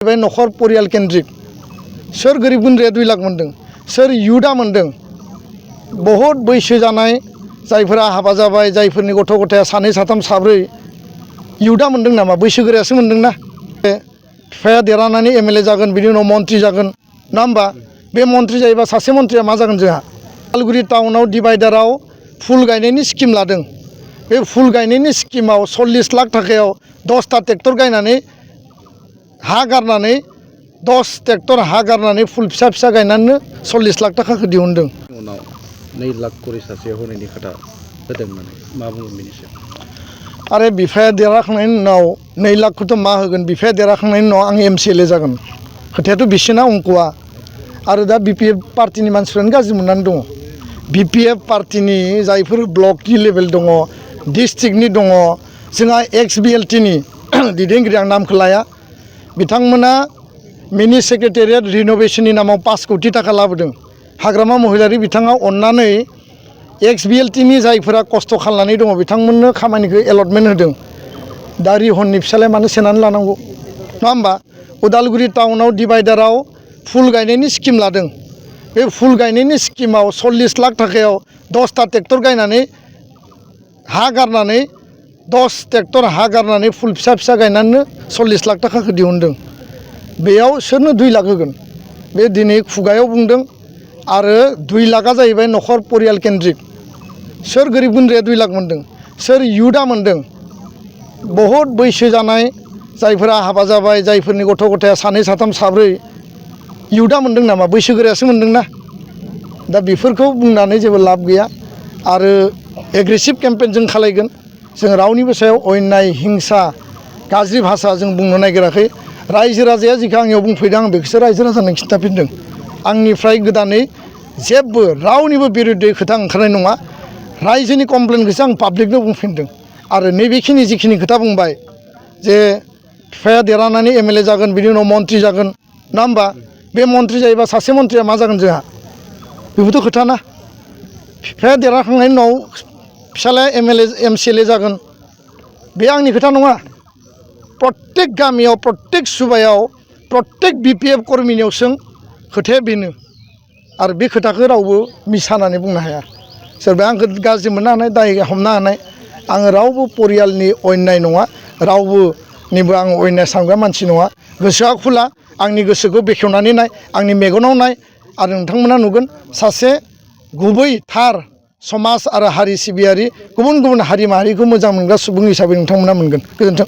नखर परियाल केन्द्रिक सोर गोरिब गुन्द्राया 2 लाख मोनदों सोर युदा मोनदों बहुत बैसो जानाय जायफोरा हाबा जाबाय जायफोरनि गथ' गथाया 2 3 4 युदा मोनदों नामा बैसोगोरायासो मोनदोंना बिफाया देरहानानै एमएलए जागोन बिनि उनाव मन्थ्रि जागोन ना होमबा बे मन्थ्रि जायोबा सासे मन्थ्रिया मा जागोन जोंहा उदालगुरि टाउनाव डिभाइडाराव फुल गायनायनि स्किम लादों बे फुल गायनायनि स्किमाव 40 लाख थाखायाव 10टा ट्रेक्टर गायनानै हा गारनानै 10 ट्रेक्टर हा गारनानै फुल फिसा फिसा गायनानै 40 लाख थाखाखौ दिहुनदों उनाव 2 लाख करि सासेयाव होनायनि खोथा होदों माने मा बुङो बेनि सायाव आरे बिफाया देरहाखांनायनि उनाव 2 लाखखौथ' मा होगोन बिफाया देरहाखांनायनि उनाव आं एमसिएलए जागोन खोथायाथ' बिसिना अंकआ आरो दा बिपिएफ पार्टिनि मानसिफ्रानो गाज्रि मोननानै दङ बिपिएफ पार्टिनि जायफोर ब्लकनि लेभेल दङ डिस्ट्रिक्टनि दङ जोंहा एक्स-बिएलटिनि दैदेनगिरि आं नामखौ लाया बिथांमोना मिनि सेक्रेटारियेट रिनोवेशननि नामाव 5 कोटी थाखा लाबोदों हाग्रामा महिलारि बिथाङा अननानै एक्स-बिएलटिनि जायफोरा खस्थ' खालामनानै दङ बिथांमोननो खामानिखौ एलटमेन्ट होदों दा रिहननि फिसालाया मानो सेनानै लानांगौ नङा होमबा उदालगुरि टाउनाव डिभाइडाराव फुल गायनायनि स्किम लादों बे फुल गायनायनि स्किमाव 40 लाख थाखायाव 10टा ट्रेक्टर गायनानै हा गारनानै 10 ट्रेक्टर हा गारनानै फुल फिसा फिसा गायनानै 40 लाख थाखाखौ दिहुनदों बेयाव सोरनो 2 लाख होगोन बे दिनै खुगायाव बुंदों आरो 2 लाखआ जाहैबाय नखर परियाल केन्द्रिक सोर गोरिब गुन्द्राया 2 लाख मोनदों सोर युदा मोनदों बहुत बैसो जानाय जायफोरा हाबा जाबाय जायफोरनि गथ' गथाया 2 3 4 युदा मोनदों नामा बैसोगोरायासो मोनदोंना दा बेफोरखौ बुंनानै जेबो लाब गैया आरो एग्रेसिभ केम्पेइन जों खालायगोन जों रावनिबो सायाव अन्याय हिंसा गाज्रि भाषा जों बुंनो नागिराखै रायजो राजाया जिखौ आंनियाव बुंफैदों आं बेखौसो रायजो राजानो खिन्थाफिनदों आंनिफ्राय गोदानै जेबो रावनिबो बिरुद्धै खोथा ओंखारनाय नङा रायजोनि कमप्लेनखौसो आं पाब्लिकनो बुंफिनदों आरो नैबेखिनि जिखिनि खोथा बुंबाय जे बिफाया देरहानानै एमएलए जागोन बिनि उनाव मन्थ्रि जागोन ना होमबा बे मन्थ्रि जायोबा सासे मन्थ्रिया मा जागोन जोंहा बेबोथ' खोथा ना बिफाया देरहाखांनायनि उनाव फिसालाया एमसिएलए जागोन बे आंनि खोथा नङा प्रत्येक गामियाव प्रत्येक सुबायाव प्रत्येक बिपिएफ कर्मिनियाव सों खोथाया बेनो आरो बे खोथाखौ रावबो मिसा होननानै बुंनो हाया सोरबा आंखौ गाज्रि मोननो हानाय दाय हमनो हानाय आङो रावबो परियालनि अन्याय नङा रावबोनिबो आं अन्याय सानग्रा मानसि नङा गोसोआ खुला आंनि गोसोखौ बेखेवनानै नाय आंनि मेगनाव नाय आरो नोंथांमोना नुगोन सासे गुबै थार समाज आरो हारि सिबियारि गुबुन गुबुन हारि माहारिखौ मोजां मोनग्रा सुबुं हिसाबै नोंथांमोना मोनगोन गोजोन्थों।